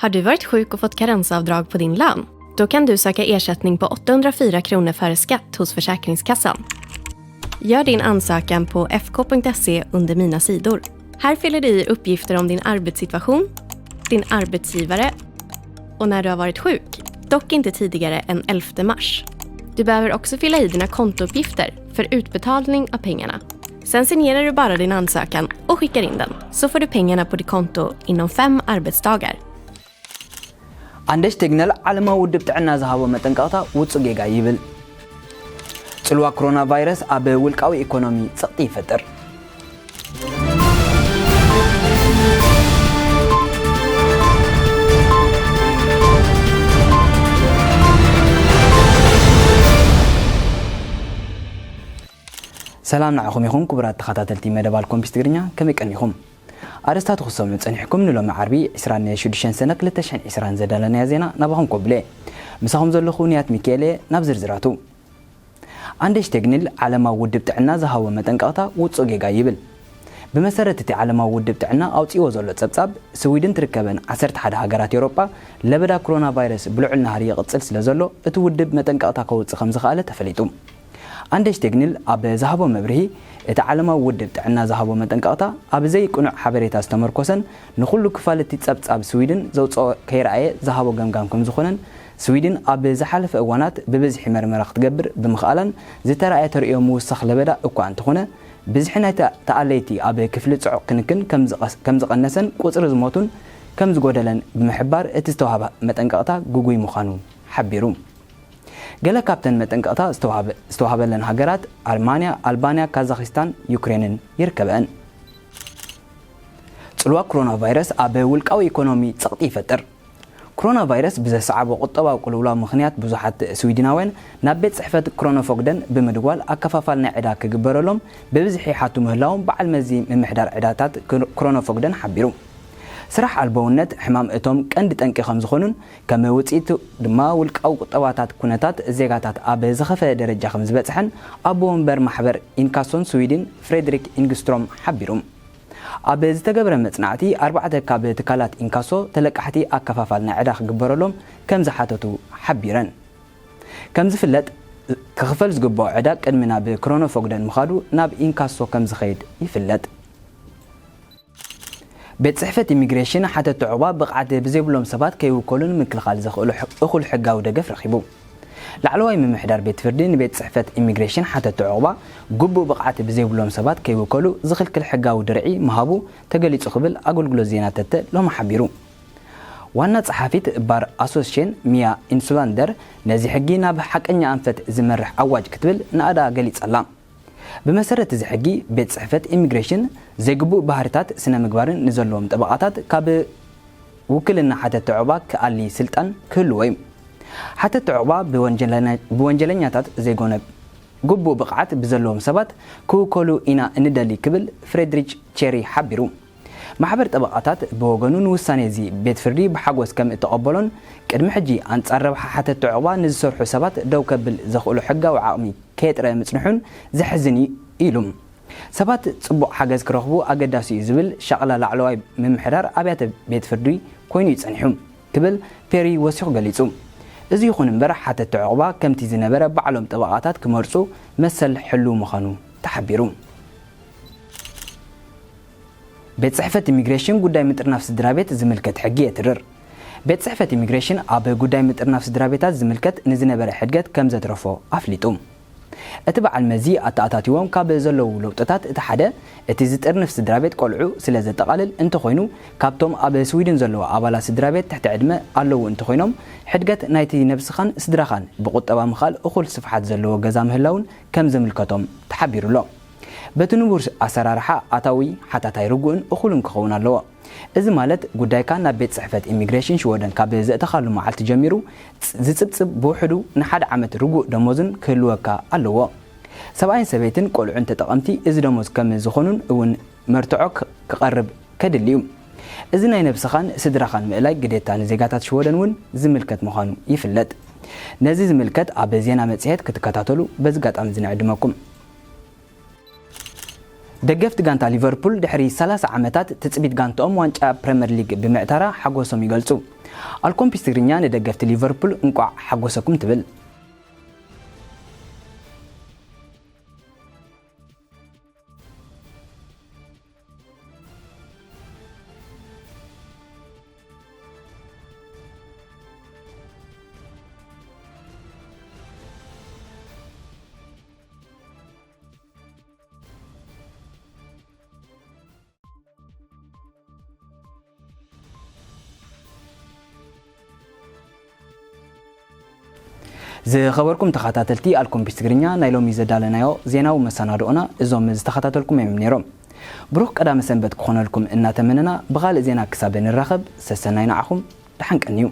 Har du varit sjuk och fått karensavdrag på din lön? Då kan du söka ersättning på åttahundrafyra kronor före skatt hos Försäkringskassan. Gör din ansökan på F K punkt S E under Mina sidor. Här fyller du i uppgifter om din arbetssituation, din arbetsgivare och när du har varit sjuk, dock inte tidigare än elfte mars. Du behöver också fylla i dina kontouppgifter för utbetalning av pengarna. Sen signerar du bara din ansökan och skickar in den, så får du pengarna på ditt konto inom fem arbetsdagar. ኣንደሽ ቴግነል ዓለማዊ ውድብ ጥዕና ዝሃቦ መጠንቀቕታ ውጹእ ጌጋ ይብል። ጽልዋ ኮሮና ቫይረስ ኣብ ውልቃዊ ኢኮኖሚ ጸቕጢ ይፈጥር። ሰላም ንዓኹም ይኹን ክቡራት ተኸታተልቲ መደብ ኣልኮምፒስ ትግርኛ፣ ከመይ ቀኒኹም? ኣርእስታት ክሰምዑ ጸኒሕኩም ንሎሚ ዓርቢ ዕስራን ሽዱሽተን ሰነ ክልተ ሽሕን ዕስራን ዘዳለናዮ ዜና ናባኹም ኮብለ። ምሳኹም ዘለኹ ንያት ሚካኤል እየ። ናብ ዝርዝራቱ። ኣንደሽ ቴግኒል ዓለማዊ ውድብ ጥዕና ዝሃቦ መጠንቀቕታ ውጹእ ጌጋ ይብል። ብመሰረት እቲ ዓለማዊ ውድብ ጥዕና ኣውጺእዎ ዘሎ ጸብጻብ፣ ስዊድን ትርከበን ዓሰርተ ሓደ ሃገራት ኤውሮጳ ለበዳ ኮሮና ቫይረስ ብልዑል ናህሪ ይቕጽል ስለ ዘሎ፣ እቲ ውድብ መጠንቀቕታ ከውጽእ ከም ዝኸኣለ ተፈሊጡ። ኣንደሽ ቴግኒል ኣብ ዝሃቦ መብርሂ፣ እቲ ዓለማዊ ውድብ ጥዕና ዝሃቦ መጠንቀቕታ ኣብ ዘይቅኑዕ ሓበሬታ ዝተመርኮሰን ንኹሉ ክፋል እቲ ጸብጻብ ስዊድን ዘውጽኦ ከይረኣየ ዝሃቦ ገምጋም ከም ዝኾነን፣ ስዊድን ኣብ ዝሓለፈ እዋናት ብብዝሒ መርመራ ክትገብር ብምኽኣላን ዝተራእየ ተርእዮ ምውሳኽ ለበዳ እኳ እንተኾነ፣ ብዝሒ ናይ ተ-፣ ተኣለይቲ ኣብ ክፍሊ ጽዑቕ ክንክን ከም ዝቐስ-፣ ከም ዝቐነሰን ቁጽሪ ዝሞቱን ከም ዝጎደለን ብምሕባር፣ እቲ ዝተዋህበ መጠንቀቕታ ግጉይ ምዃኑ ሓቢሩ። ገለ ካብተን መጠንቀቕታ ዝተዋህበ-፣ ዝተዋህበለን ሃገራት ኣልማንያ፣ ኣልባንያ፣ ካዛኽስታን ዩክሬንን ይርከበአን። ጽልዋ ኮሮና ቫይረስ ኣብ ውልቃዊ ኢኮኖሚ ጸቕጢ ይፈጥር። ኮሮና ቫይረስ ብዘሰዓቦ ቁጠባዊ ቅልውላው ምኽንያት ብዙሓት ስዊድናውያን ናብ ቤት ጽሕፈት ክሮኖፎግደን ብምድዋል ኣከፋፋል ናይ ዕዳ ክግበረሎም ብብዝሒ ይሓቱ ምህላዎም በዓል መዚ ምምሕዳር ዕዳታት ክሮ-፣ ክሮኖፎግደን ሓቢሩ። ስራሕ ኣልቦውነት፣ ሕማም እቶም ቀንዲ ጠንቂ ከም ዝኾኑን ከም ውጽኢቱ ድማ ውልቃዊ ቁጠባታት ኩነታት ዜጋታት ኣብ ዝኸፈ ደረጃ ከም ዝበጽሐን ኣቦ ወንበር ማሕበር ኢንካሶን ስዊድን ፍሬድሪክ ኢንግስትሮም ሓቢሩ። ኣብ ዝተገብረ መጽናዕቲ፣ ኣርባዕተ ካብ ትካላት ኢንካሶ ተለቃሕቲ ኣከፋፋል ናይ ዕዳ ክግበረሎም ከም ዝሓተቱ ሓቢረን። ከም ዝፍለጥ፣ ክኽፈል ዝግብኦ ዕዳ ቅድሚ ናብ ክሮኖፎግደን ምኻዱ ናብ ኢንካሶ ከም ዝኸይድ ይፍለጥ። ቤት ጽሕፈት ኢሚግሬሽን ሓተቲ ዑቕባ ብቕዓት ብዘይብሎም ሰባት ከይውከሉ ንምክልኻል ዘኽእሉ ሕ-፣ እኹል ሕጋዊ ደገፍ ረኺቡ። ላዕለዋይ ምምሕዳር ቤት ፍርዲ ንቤት ጽሕፈት ኢሚግሬሽን ሓተቲ ዑቕባ ግቡእ ብቕዓት ብዘይብሎም ሰባት ከይውከሉ ዝኽልክል ሕጋዊ ድርዒ ምሃቡ ተገሊጹ ክብል ኣገልግሎት ዜና ተተ ሎሚ ሓቢሩ። ዋና ጸሓፊት ባር ኣሶሴሽን ሚያ ኢንሱላንደር ነዚ ሕጊ ናብ ሓቀኛ ኣንፈት ዝመርሕ ኣዋጅ ክትብል ናእዳ ገሊጻ ኣላ። ብመሰረት እዚ ሕጊ፣ ቤት ጽሕፈት ኢሚግሬሽን ዘይግቡእ ባህርታት ስነ ምግባርን ንዘለዎም ጠበቓታት ካብ ውክልና ሓተቲ ዑቕባ ክኣሊ ስልጣን ክህልዎ እዩ። ሓተቲ ዑቕባ ብወንጀለኛ-፣ ብወንጀለኛታት ዘይኮነ ግቡእ ብቕዓት ብዘለዎም ሰባት ክውከሉ ኢና እንደሊ ክብል ፍሬድሪች ቸሪ ሓቢሩ። ማሕበር ጠበቓታት ብወገኑ ንውሳኔ እዚ ቤት ፍርዲ ብሓጎስ ከም እተቐበሎን ቅድሚ ሕጂ ኣንጻር ረብሓ ሓተቲ ዑቕባ ንዝሰርሑ ሰባት ደው ከብል ዘኽእሎ ሕጋዊ ዓቕሚ ከየጥረየ ምጽንሑን ዘሕዝን እዩ ኢሉ። ሰባት ጽቡቕ ሓገዝ ክረኽቡ ኣገዳሲ እዩ ዝብል ሻቕላ ላዕለዋይ ምምሕዳር ኣብያተ ቤት ፍርዲ ኮይኑ እዩ ጸኒሑ ክብል ፔሪ ወሲኹ ገሊጹ። እዚ ይኹን እምበር ሓተቲ ዑቕባ ከምቲ ዝነበረ ባዕሎም ጠበቓታት ክመርጹ መሰል ሕሉው ምዃኑ ተሓቢሩ። ቤት ጽሕፈት ኢሚግሬሽን ጉዳይ ምጥርናፍ ስድራ ቤት ዝምልከት ሕጊ የትርር። ቤት ጽሕፈት ኢሚግሬሽን ኣብ ጉዳይ ምጥርናፍ ስድራ ቤታት ዝምልከት ንዝነበረ ሕድገት ከም ዘትረፎ ኣፍሊጡ። እቲ በዓል መዚ ኣተኣታቲዎም ካብ ዘለዉ ለውጥታት እቲ ሓደ፣ እቲ ዝጥርንፍ ስድራ ቤት ቆልዑ ስለ ዘጠቓልል እንተኾይኑ፣ ካብቶም ኣብ ስዊድን ዘለዉ ኣባላት ስድራ ቤት ትሕቲ ዕድመ ኣለዉ እንተኾይኖም፣ ሕድገት ናይቲ ነብስኻን ስድራኻን ብቁጠባ ምኽኣል እኹል ስፍሓት ዘለዎ ገዛ ምህላውን ከም ዝምልከቶም ተሓቢሩ ኣሎ። በቲ ንቡር ኣሰራርሓ ኣታዊ ሓታታይ ርጉእን እኹልን ክኸውን ኣለዎ። እዚ ማለት ጉዳይካ ናብ ቤት ጽሕፈት ኢሚግሬሽን ሽወደን ካብ ዘእተኻሉ መዓልቲ ጀሚሩ ዝጽብጽብ ብውሕዱ ንሓደ ዓመት ርጉእ ደሞዝን ክህልወካ ኣለዎ። ሰብኣይን ሰበይትን ቆልዑን ተጠቐምቲ እዚ ደሞዝ ከም ዝኾኑን እውን መርትዖ ክ-፣ ክቐርብ ከድሊ እዩ። እዚ ናይ ነብስኻን ስድራኻን ምእላይ ግዴታ ንዜጋታት ሽወደን እውን ዝምልከት ምዃኑ ይፍለጥ። ነዚ ዝምልከት ኣብ ዜና መጽሔት ክትከታተሉ በዚ ኣጋጣሚ እዚ ንዕድመኩም። ደገፍቲ ጋንታ ሊቨርፑል ድሕሪ ሰላሳ ዓመታት ትጽቢት ጋንታኦም ዋንጫ ፕረምየር ሊግ ብምዕታራ ሓጎሶም ይገልጹ። ኣልኮምፒስ ትግርኛ ንደገፍቲ ሊቨርፑል እንቋዕ ሓጎሰኩም ትብል። ዝኸበርኩም ተኸታተልቲ ኣልኮምፒስ ትግርኛ፣ ናይ ሎሚ ዘዳለናዮ ዜናዊ መሰናድኦና እዞም ዝተኸታተልኩም እዮም ነይሮም። ብሩኽ ቀዳመ ሰንበት ክኾነልኩም እናተመነና፣ ብኻልእ ዜና ክሳብ እንራኸብ ሰሰናይ ንዓኹም፣ ደሓን ቀንዩ።